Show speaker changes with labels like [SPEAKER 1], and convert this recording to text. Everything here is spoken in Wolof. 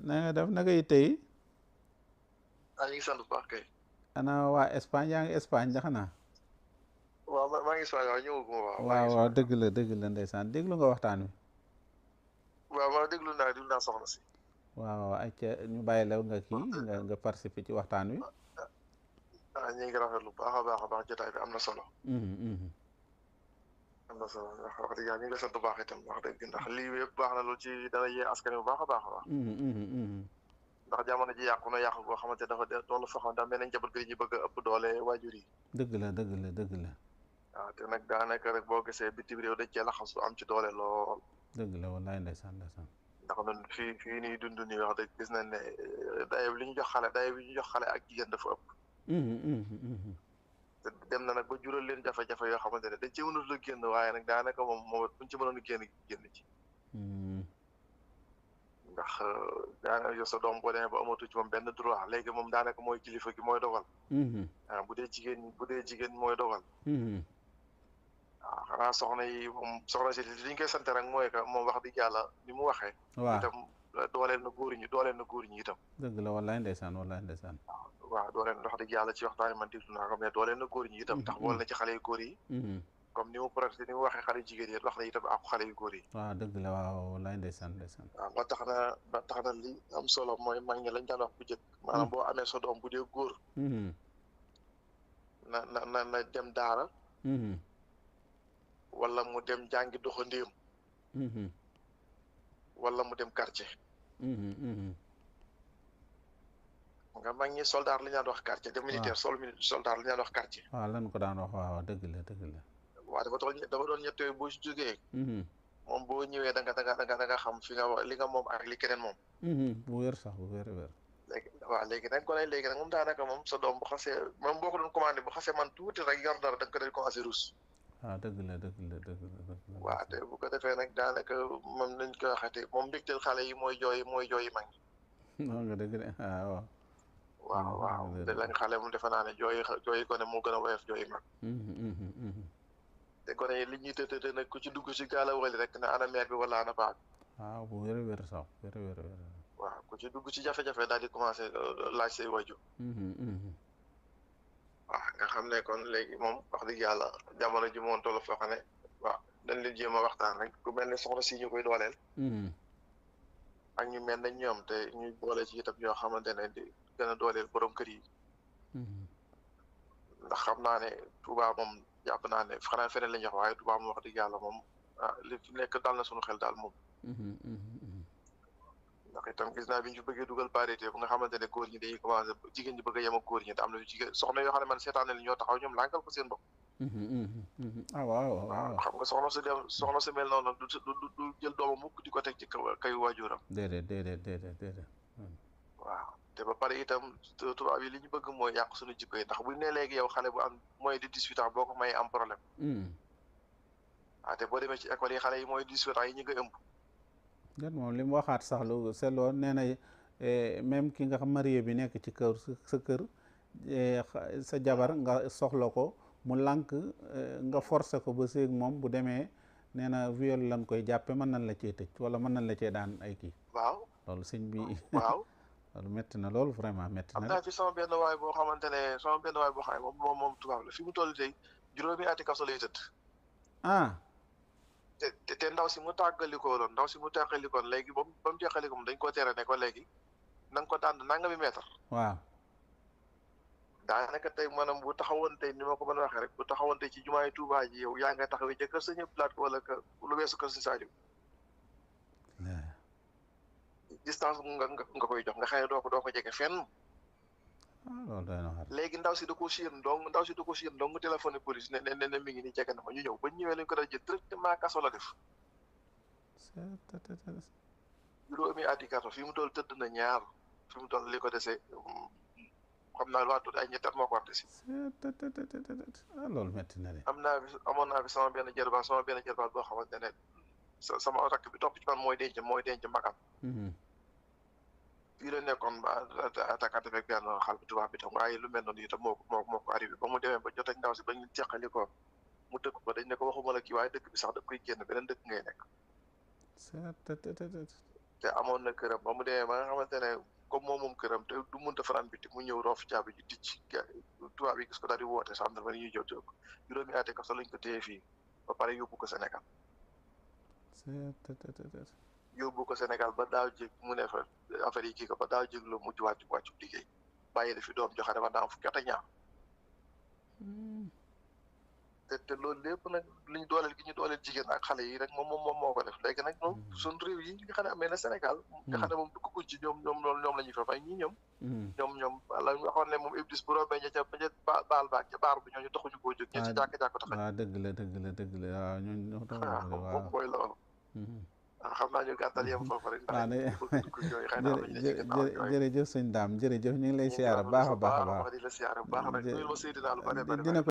[SPEAKER 1] na nga def naka yi tey
[SPEAKER 2] ñu ngi sant bu baax kay.
[SPEAKER 1] ana waa Espagne yaa ngi Espagne ndax na
[SPEAKER 2] waaw maa ngi Espagne waaw ñëwaguma waaw maa ngi
[SPEAKER 1] waaw waaw
[SPEAKER 2] Espagne.
[SPEAKER 1] dëgg la ndeysaan déglu nga waxtaan wi
[SPEAKER 2] waaw ma déglu naa soxna si.
[SPEAKER 1] waaw ay ca ñu bàyyi la nga kii nga participer ci waxtaan wi
[SPEAKER 2] ñu ngi rafetlu bu baax a baax jotaay bi am na solo. am na solo ndax wax dëgg yàlla ñu ngi la sant bu baax itam wax dëgg ndax lii yëpp baax na loolu ci dana yee askan wi bu baax a baax a baax. ndax jamono ji yàqu na yàqu boo xamante dafa doon foo xam daa mel ne njaboot gi ñu bëgg a ëpp doole waajur yi.
[SPEAKER 1] dëgg la
[SPEAKER 2] waaw te nag daanaka rek boo gisee bitim réew dañ cee laxasu am ci doole lool.
[SPEAKER 1] dëgg la wallaay ndeysaan
[SPEAKER 2] ndax ñun fii nii dund nii wax dëgg gis nañ ne dayo li ñu jox xale dayo bi ñu jox xale ak jigéen dafa ëpp. te dem na nag ba jural leen jafe-jafe yoo xamante ne dañ ci mënul a génn waaye nag daanaka moom buñ ci mënoon a génn ci. ndax daanaka yow sa doom boo demee ba amatu ci moom benn droit léegi moom daanaka mooy kilifa gi mooy dogal. bu dee jigéen mooy dogal. waaw xanaa soxna yi moom soxna si li ñu koy sant rek mooy que moom wax dëgg yàlla ni mu waxee.
[SPEAKER 1] waaw
[SPEAKER 2] itam dooleel na góor ñi itam.
[SPEAKER 1] dëgg la wallaay ndeysaan
[SPEAKER 2] waaw dooleel wax dëgg yàlla ci waxtaan man déglu naa ko mais dooleel na góor ñi itam. ndax boole na ci xale yu góor yi. comme ni mu proté ni mu waxee xale yu jigéen yi wax na itam ak xale yu góor yi.
[SPEAKER 1] waaw dëgg la waaw wallaay ndeysaan
[SPEAKER 2] waaw ba tax na li am solo mooy mag ñi lañ daan wax bu jëkk maanaam boo amee sa doom bu dee góor. na dem daara. wala mu dem jàngi doxandéem. wala mu dem quartier. nga mag ñi soldat li ñu daan wax quartier. dem militaire soldat li ñu daan wax quartier.
[SPEAKER 1] waaw lan ko daan wax waaw dëgg la.
[SPEAKER 2] waaw dafa doon ñett yooyu boo si jógee. moom boo ñëwee da nga xam fi nga li nga moom ak li keneen moom.
[SPEAKER 1] bu wér sax bu wér.
[SPEAKER 2] léegi nag ko léegi nag moom daanaka moom sa doom bu xasee moom boo ko doon commandé bu xasee man tuuti rek yor dara da nga ko doon commencé rus.
[SPEAKER 1] waaw dëgg la.
[SPEAKER 2] waaw te bu ko defee nag daanaka moom nañ ko waxatee moom mbégteel xale yi mooy jooyi mag ñi.
[SPEAKER 1] non nga dëgg de
[SPEAKER 2] waaw te lañ xale moom defe naa ne jooyi gone moo gën a woyof jooyi mag. te gone yi li ñuy tëtëte nag ku ci dugg ci gaala wali rek ne ana mère bi wala ana paa bi.
[SPEAKER 1] waaw bu wér sax wér.
[SPEAKER 2] waaw ku ci dugg ci jafe-jafe daal di commencé laaj say waju. waaw nga xam ne kon léegi moom wax dëgg yàlla jamono ji moom toll foo xam ne waaw dañ leen jéem a waxtaan rek ku mel ne soxna si ñu koy dooleel. ak ñu mel ne ñoom te ñuy boole ci itam ñoo xamante ne di gën a dooleel borom kër yi. ndax xam naa ne Touba moom jàpp naa ne xanaa feneen la ñuy wax waaye Touba moom wax dëgg yàlla moom li fi nekk dal na suñu xel daal moom. ndax itam gis naa bi ñu fi bëggee dugal parité bu nga xamante ne góor ñi dañuy commencé jigéen ñi bëgg a yem ak góor ñi te am na jigéen soxna yoo xam ne man seetaan na li ñoo taxaw ñoom lànkal ko seen bopp.
[SPEAKER 1] waaw
[SPEAKER 2] xam nga soxna su mel noonu du jël doomam mukk di ko teg ci kayu waajuram.
[SPEAKER 1] déedéet.
[SPEAKER 2] waaw te ba pare itam tubaab yi li ñu bëgg mooy yàq suñu jikko yi ndax buñ ne léegi yow xale bu am moins de 18 ans boo ko mayee am problème. waaw te boo demee ci école yi xale yi moins de 18 ans yi ñu ngi ëmb.
[SPEAKER 1] jot moom li mu waxaat sax lu seetloo nee na même ki nga xam marié bi nekk ci kër sa kër sa jabar nga soxla ko mu lànk nga forcé ko ba séeg moom bu demee nee na viol lan koy jàppe mën nañ la cee tëj wala mën nañ la cee daan ay kii.
[SPEAKER 2] waaw
[SPEAKER 1] loolu sëñ bi.
[SPEAKER 2] waaw
[SPEAKER 1] loolu métti na loolu vraiment métti na.
[SPEAKER 2] am naa fi sama benn waay boo xam ne moom tubaab la fi mu toll tey juróomi ati kaso lay tëdd. te ndaw si mu tàggalikoon léegi ba mu teqaliko moom dañ koo tere ne ko léegi na nga ko daan nangami mètre.
[SPEAKER 1] waaw.
[SPEAKER 2] daanaka tey maanaam bu taxawoon tey ni ma ko mën a waxee rek bu taxawoon tey ci jumaay Tuubaa ji yow yaa nga taxawee ca kër sa ñëpp laat ko wala lu weesu kër si Sadio. distance nga koy jox nga xam ne doo ko jege fenn.
[SPEAKER 1] loolu day na waar.
[SPEAKER 2] léegi ndaw si da ko siyeen donc mu téléphoné police ne mi ngi nii jege na ma ñu ñëw ba ñu ñëwee lañ ko dal jël directement kaso la def. juróomi ati kaso fi mu toll tëdd na ñaar fi mu toll li ko dese xam naa waa tuuti ay ñetti at moo ko war desi.
[SPEAKER 1] loolu métti na de.
[SPEAKER 2] amoon naa fi sama benn jarbaat boo xamante ne sama rakk bi topp ci man mooy denc magam. fii la nekkoon ba attaquante fekk benn xal bu tubaab bi tam waaye lu mel noonu itam moo ko arrivé ba mu demee ba jot ak ndaw si ba ñu teqali ko mu dëkk ko dañ ne ko waxuma la kii waaye dëkk bi sax da koy génn beneen dëkk ngay nekk. te amoon na këram ba mu demee ba nga xamante ne comme moom këram te du mënta fanaan biti mu ñëw roof caabi ji ticc tubaab yi gis ko daal di woote gendarmerie ñuy jot ko juróomi ati kaso lañ ko téye fii ba pare yóbbu ko Sénégal yóbbu ko Sénégal ba daaw jég mu ne fa affaire yi kii ko ba daaw jég la mujj wàccu liggéey bàyyi la fi doom joxe dafa daan fukki at ak ñaar te loolu lépp nag liñ dooleel gi ñu dooleel jigéen ak xale yi rek moom moo ko def léegi nag moom suñ réew yi nga xam ne amee na Sénégal nga xam ne moom dugg ci ñoom la ñuy fa fay ñi ñoom wala ñu waxoon ne moom iblis bu rombee ña ca baal baak ca baar bi ñooñu taxuñu koo jóg ña ci jàkk-jàkk tax
[SPEAKER 1] waaw dëgg la waaw ñooñu
[SPEAKER 2] moom mooy loolu waaw xam naa ñu gàttal yem foofu rek
[SPEAKER 1] jërëjëf sëñ Dame jërëjëf ñu ngi lay siyaare baax a baax
[SPEAKER 2] di la siyaare bu baax rek ma Seydina lu bari